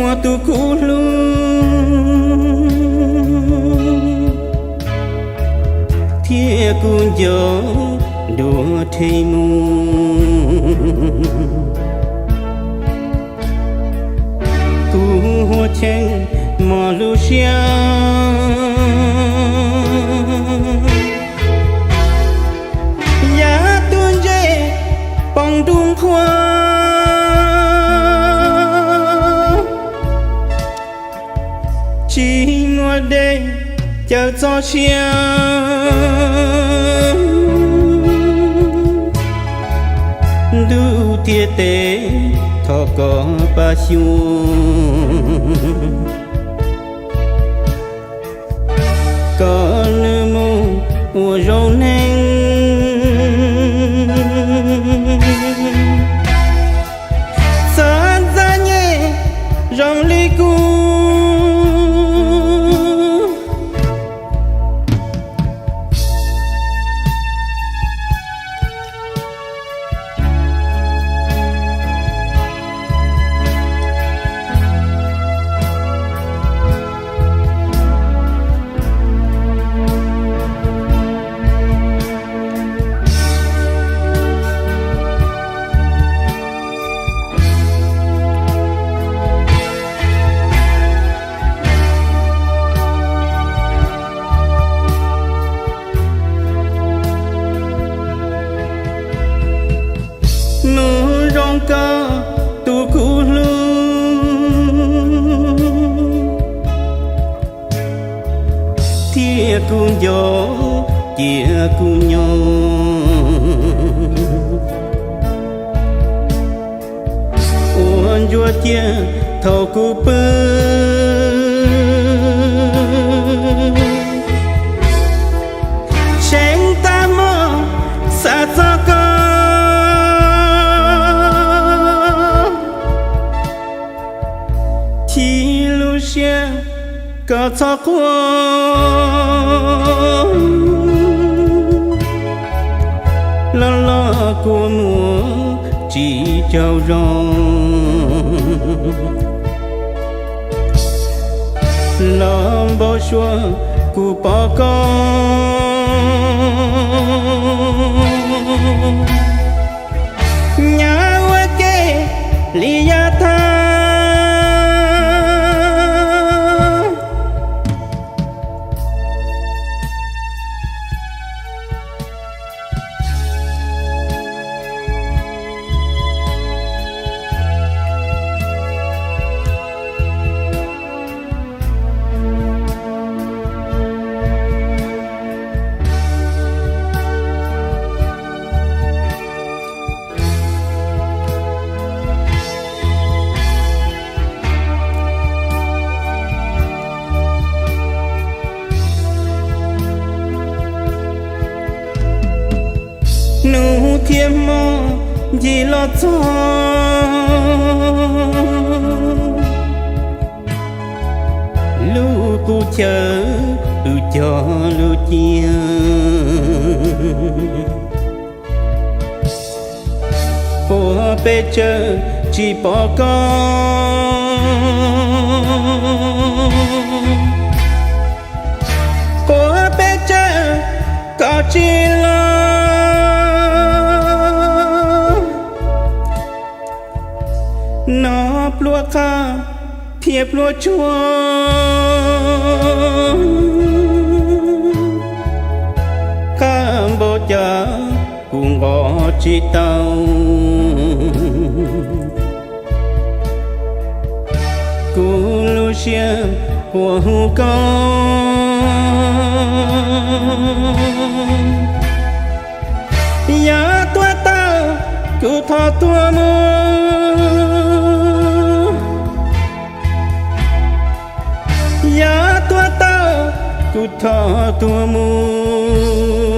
Muaj tus kuv hlub thiab kuv nco nruab rhe mus, kuv huab cheej mos lub siab. Yav tuaj ntse poob nruj nqhuab, tsis muaj dej cawm txoj sia. Ntuj thiab teb, thov koj pab xyuas, kom nws mus ua zoo neeg, txhob ntxaj nyem zoo li kuv. Hnub zoo koj tus kuv hlub thiab kuv nco, cia kuv nyob ua ntsuag cia thaum kuv pw. Tseeb tag hmo xav txog koj, chim lub siab koj txhob quaj, los los kua muag tsis tsaug zog, los npau suav kuv pom koj nyab ua ke li yav tag. Hnub thiab hmo ncig los txog, lub qub chaw wb cog lub cia, quav pes tsawg tsis pom koj, quav pes tsawg koj tsis los. Nov pluaj qab thiab pluaj tsuag, qab npaum cas kuv nqos tsis tau. Kuv lub siab quas hu koj, yog tuag tau kuv thov tuag mus, yog tuag tau kuv thov tuag mus.